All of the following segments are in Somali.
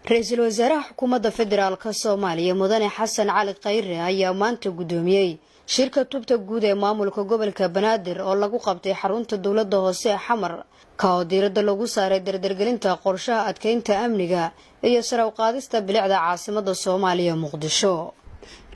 Ra-iisul wasaaraha xukuumadda federaalka Soomaaliya, Mudane Xasan Cali Khayre, ayaa maanta guddoomiyey shirka tubta guud ee maamulka gobolka Banaadir oo lagu qabtay xarunta dowladda hoose ee Xamar, ka oo diiradda lagu saaray dardargelinta qorshaha adkeynta amniga iyo sare u qaadista bilicda caasimada Soomaaliya, Muqdisho.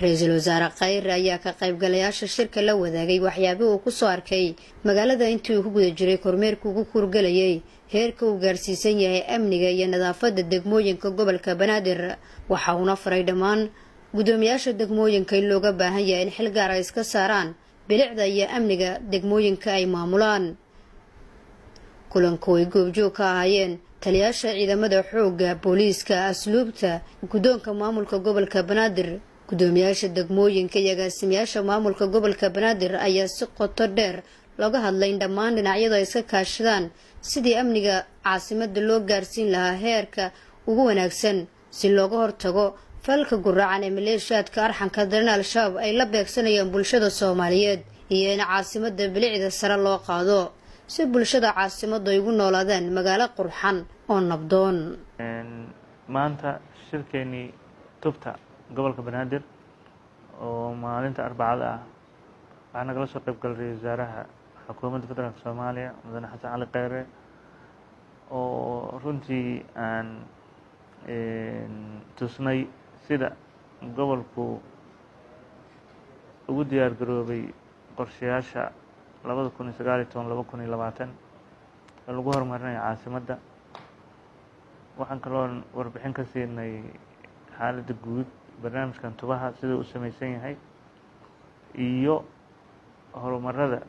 Ra-iisul wasaare Khayre ayaa ka qaybgalayaasha shirka la wadaagay waxyaabihii uu kusoo arkay magaalada intii uu ku guda jiray kormeerka ugu kuurgalayay heerka uu gaarsiisan yahay amniga iyo nadaafadda degmooyinka gobolka Banaadir. Waxa uuna faray dhammaan guddoomiyaasha degmooyinka in looga baahan yahay in xil gaar ay iska saaraan bilicda iyo amniga degmooyinka ay maamulaan. Kulanku ay goobjoog ka ahaayeen taliyaasha ciidamada xoogga, booliiska, asluubta, guddoonka maamulka gobolka Banaadir, guddoomiyaasha degmooyinka iyo agaasimayaasha maamulka gobolka Banaadir, ayaa si qoto dheer looga hadlay in dhammaan dhinacyadu ay iska kaashadaan sidii amniga caasimada loo gaarsiin lahaa heerka ugu wanaagsan, si looga hortago falka guracan ee maleeshiyaadka arxanka daran Al-Shabaab ay la beegsanayaan bulshada Soomaaliyeed, iyo in caasimada bilicda sare loo qaado si bulshada caasimadu ay ugu noolaadaan magaalo qurxan oo nabdoon. Maanta shirkeenii tubta gobolka Banaadir oo maalinta Arbacada ah waxaa nagala soo qayb galay ra-isul wasaaraha xukuumadda federaalka Soomaaliya, Mudane Xasan Cali Kheyre, oo runtii aan tusnay sida gobolku ugu diyaar garoobay qorshayaasha 2019, 2020 oo lagu horumarinayo caasimadda. Waxaan kaloon warbixin ka siinay xaaladda guud, barnaamijkan tubaha sida u samaysan yahay iyo horumarada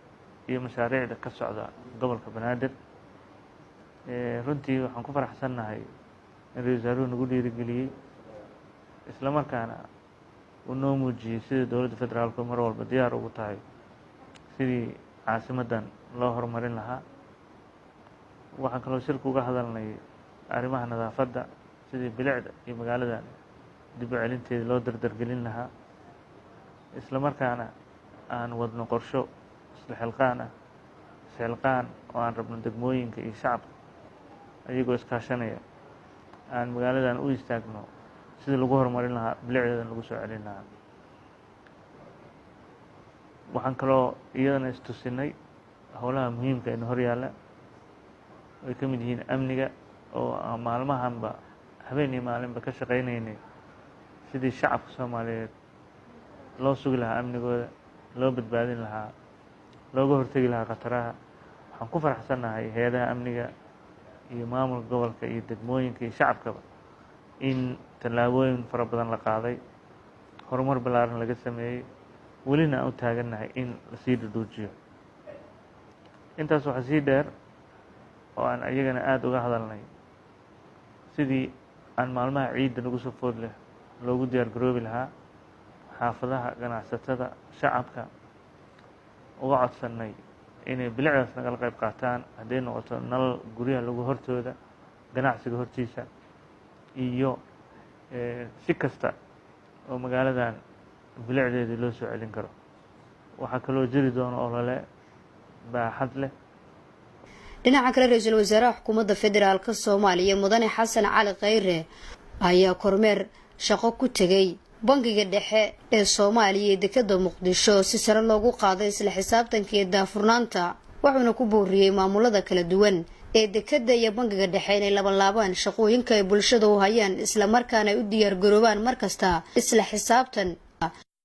iyo mashaariicda ka socda gobolka Banaadir. Runtii waxaan ku faraxsannahay in ra-isul wasaaruhu nagu dhiirigeliyey, isla markaana uu noo muujiyey sida dowladda federaalku mar walba diyaar ugu tahay sidii caasimaddan loo horumarin lahaa. Waxaan kaloo shirka uga hadalnay arrimaha nadaafadda, sidii bilicda iyo magaaladan dib u celinteeda loo dardargelin lahaa, isla markaana aan wadno qorsho isla xilqaan ah, isxilqaan oo aan rabno degmooyinka iyo shacabka ayagoo iskaashanaya aan magaaladan u istaagno sidii lagu horumarin lahaa, bilicdeedan lagu soo celin lahaa. Waxaan kaloo iyadana istusinay howlaha muhiimka ee hor yaalla, ay ka mid yihiin amniga, oo aan maalmahanba habeen iyo maalinba ka shaqaynaynay sidii shacabka Soomaaliyeed loo sugi lahaa amnigooda, loo badbaadin lahaa, looga hortegi lahaa khataraha. Waxaan ku faraxsannahay hay-adaha amniga iyo maamulka gobolka iyo degmooyinka iyo shacabkaba in tallaabooyin fara badan la qaaday, horumar ballaaran laga sameeyey, welina aan u taagannahay in lasii dhudhuujiyo. Intaas waxaa sii dheer oo aan iyagana aada uga hadalnay sidii aan maalmaha ciidda nagu soo food leh loogu diyaar garoobi lahaa xaafadaha, ganacsatada, shacabka uga codsannay inay bilicdaas nagala qayb qaataan, hadday noqoto nalal guryaha lagu hortooda, ganacsiga hortiisa iyo si kasta oo magaaladan bilicdeedii loo soo celin karo. Waxaa kaloo jiri doona olole baaxad leh. Dhinaca kale, ra-iisul wasaaraha xukuumadda federaalka Soomaaliya, Mudane Xasan Cali Khayre, ayaa kormeer shaqo ku tegay Bangiga Dhexe ee Soomaaliya iyo dekada Muqdisho si sare loogu qaaday isla xisaabtanka iyo daafurnaanta, wuxuuna ku booriyey maamulada kala duwan ee dekada iyo Bangiga Dhexe inay labanlaabaan shaqooyinka ay bulshada u hayaan, islamarkaana ay u diyaargaroobaan mar kasta isla xisaabtan.